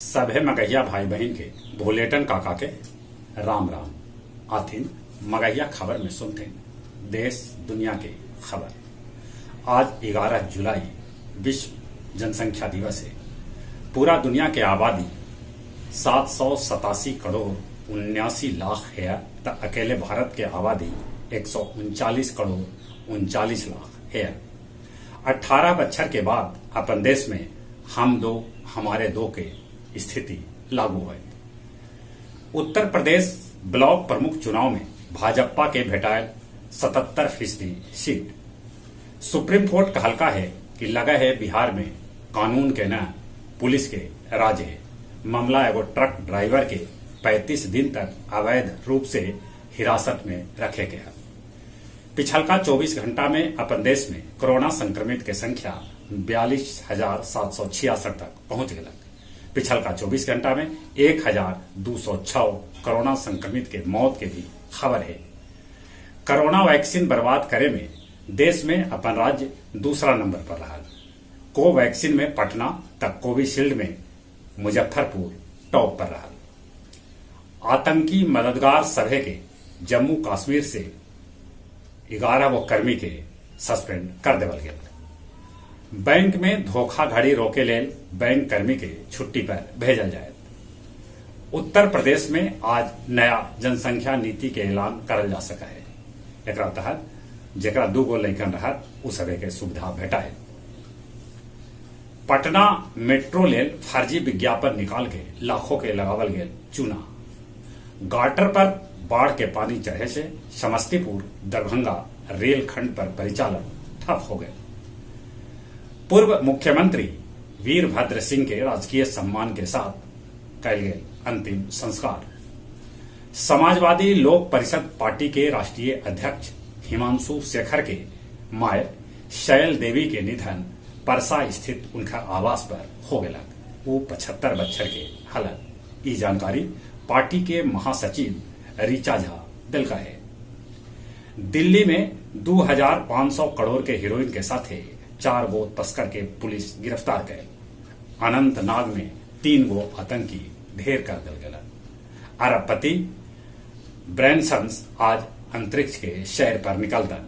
सभे मगहिया भाई बहिन के भोलेटन काका के राम राम। आथिन मगहिया खबर में सुनथिन देश दुनिया के खबर। आज 11 जुलाई विश्व जनसंख्या दिवस है। पूरा दुनिया के आबादी 787 करोड़ 79 लाख है त अकेले भारत के आबादी 139 करोड़ 39 लाख है। 18 बच्छर के बाद अपन देश में हम दो हमारे दो के स्थिति लागू है। उत्तर प्रदेश ब्लॉक प्रमुख चुनाव में भाजपा के भेटायल 77% सीट। सुप्रीम कोर्ट कहलका है कि लगा है बिहार में कानून के न पुलिस के राज है। मामला एगो ट्रक ड्राइवर के 35 दिन तक अवैध रूप से हिरासत में रखे के है। पिछलका 24 घंटा में अपन देश में कोरोना संक्रमित के संख्या 42,766 तक पहुंच गलक। पिछलका 24 घंटा में 1,206 कोरोना संक्रमित के मौत के भी खबर है। कोरोना वैक्सीन बर्बाद करे में देश में अपन राज्य दूसरा नंबर पर रहा। कोवैक्सीन में पटना तक कोविशील्ड में मुजफ्फरपुर टॉप पर रहा। आतंकी मददगार सभे के जम्मू कश्मीर से 11 गो कर्मी के सस्पेंड कर देवल गेल। बैंक में धोखाधड़ी रोके लेल बैंक कर्मी के छुट्टी पर भेजल जाए। उत्तर प्रदेश में आज नया जनसंख्या नीति के ऐलान करल जा सका है। एकरा तहत जेकरा दू गो लैकन रहत उ सभे के सुविधा भेटाए। पटना मेट्रो लेल फर्जी विज्ञापन निकाल के लाखों के लगावल गेल चूना। गाटर पर बाढ़ के पानी चढ़े से समस्तीपुर दरभंगा रेलखंड पर परिचालन ठप हो गए। पूर्व मुख्यमंत्री वीरभद्र सिंह के राजकीय सम्मान के साथ कैल गेल अंतिम संस्कार। समाजवादी लोक परिषद पार्टी के राष्ट्रीय अध्यक्ष हिमांशु शेखर के माय शैल देवी के निधन परसा स्थित उनका आवास पर हो गलक। वो 75 बच्छर के हलक। ई जानकारी पार्टी के महासचिव ऋचा झा दिलका है। दिल्ली में 2,500 करोड़ के हेरोइन के साथे 4 गो तस्कर के पुलिस गिरफ्तार कैल। अनंतनाग में 3 गो आतंकी ढेर कर दिल गलन। अरबपति ब्रैंसन्स आज अंतरिक्ष के शहर पर निकलतन।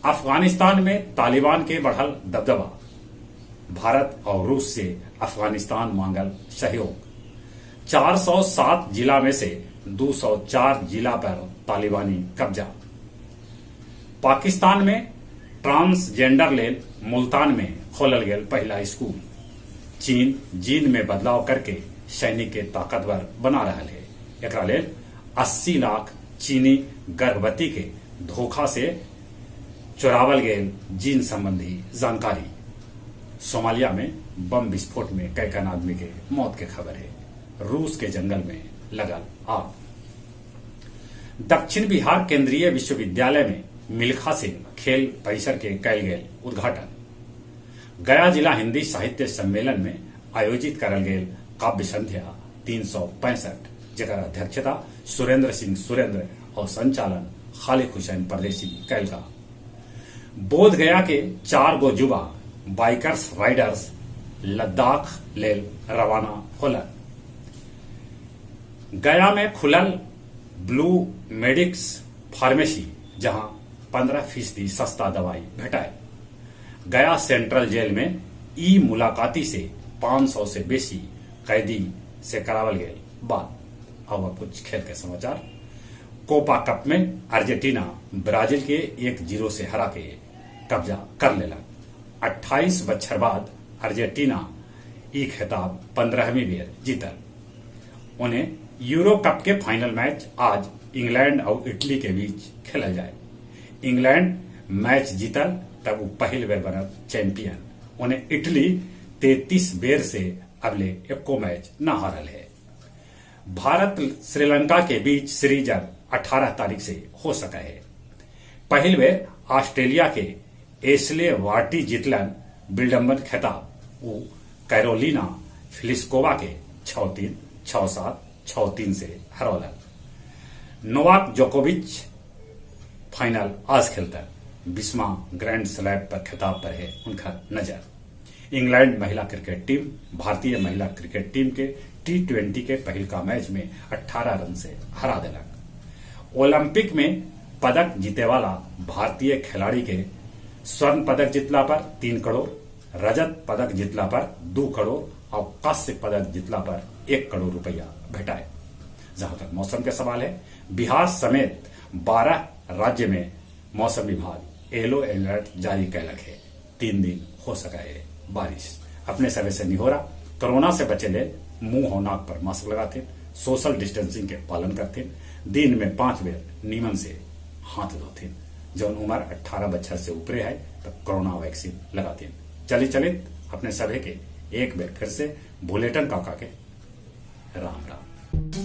अफगानिस्तान में तालिबान के बढ़ल दबदबा। भारत और रूस से अफगानिस्तान मांगल सहयोग। 407 जिला में से 204 जिला पर तालिबानी कब्जा। पाकिस्तान में ट्रांसजेंडर लेल मुल्तान में खोलल गेल पहला स्कूल। चीन जीन में बदलाव करके सैनिक के ताकतवर बना रहा है। एकरा लेल 80 लाख चीनी गर्भवती के धोखा से चोरावल गेल जीन संबंधी जानकारी। सोमालिया में बम विस्फोट में कैकन आदमी के मौत के खबर है। रूस के जंगल में लगल आग। दक्षिण बिहार केंद्रीय विश्वविद्यालय में मिल्खा सिंह खेल परिसर के कैल गेल उद्घाटन। गया जिला हिंदी साहित्य सम्मेलन में आयोजित करल गेल काव्य संध्या 365 जकर अध्यक्षता सुरेंद्र सिंह सुरेंद्र और संचालन खालिक हुसैन परदेसी कैलका। बोध गया के 4 गो जुबा बाइकर्स राइडर्स लद्दाख लेल रवाना होलन। गया में खुलल ब्लू मेडिक्स फार्मेसी जहां 15% सस्ता दवाई भेटाए। गया सेंट्रल जेल में ई मुलाकाती से 500 से बेसी कैदी से करावल गेल बात। अब कुछ खेल के समाचार। कोपा कप में अर्जेंटीना ब्राजील के 1-0 से हरा के कब्जा कर लेला। 28 बच्छर बाद अर्जेंटीना ई खिताब 15वीं बेर जीतल। उन्हें यूरो कप के फाइनल मैच आज इंग्लैंड और इटली के बीच खेलल जाए। इंग्लैंड मैच जीतल तब वो पहल बेर बनल चैंपियन। उन्हें इटली 33 बेर से अबले एको मैच न हारल है। भारत श्रीलंका के बीच सीरीज अब 18 तारीख से हो सका है। पहल बेर ऑस्ट्रेलिया के एशले वार्टी जीतलन विडंबन खिताब। वो कैरोलिना फिलिस्कोवा के 6-3 6-7 6-3 से हरौलन। नोवाक जोकोविच फाइनल आज खेलता। 20वां ग्रैंड स्लैम पर खिताब पर है उनका नजर। इंग्लैंड महिला क्रिकेट टीम भारतीय महिला क्रिकेट टीम के टी20 के पहिलका मैच में 18 रन से हरा देलक। ओलंपिक में पदक जीते वाला भारतीय खिलाड़ी के स्वर्ण पदक जीतला पर 3 करोड़, रजत पदक जीतला पर 2 करोड़ और कांस्य पदक जीतला पर 1 करोड़ रुपया भेटाए। जहां तक मौसम के सवाल है, बिहार समेत 12 राज्य में मौसम विभाग येलो अलर्ट जारी कैलक है। 3 दिन हो सका है बारिश। अपने सभे से निहोरा, कोरोना से बचे ले मुंह और नाक पर मास्क लगाते, सोशल डिस्टेंसिंग के पालन करते, दिन में 5 बेर नीमन से हाथ धोते। जौन उम्र 18 बच्चर से ऊपरे है तो कोरोना वैक्सीन लगाते। चली चलित अपने सभे के एक बेर फिर से बुलेटिन काका के राम राम।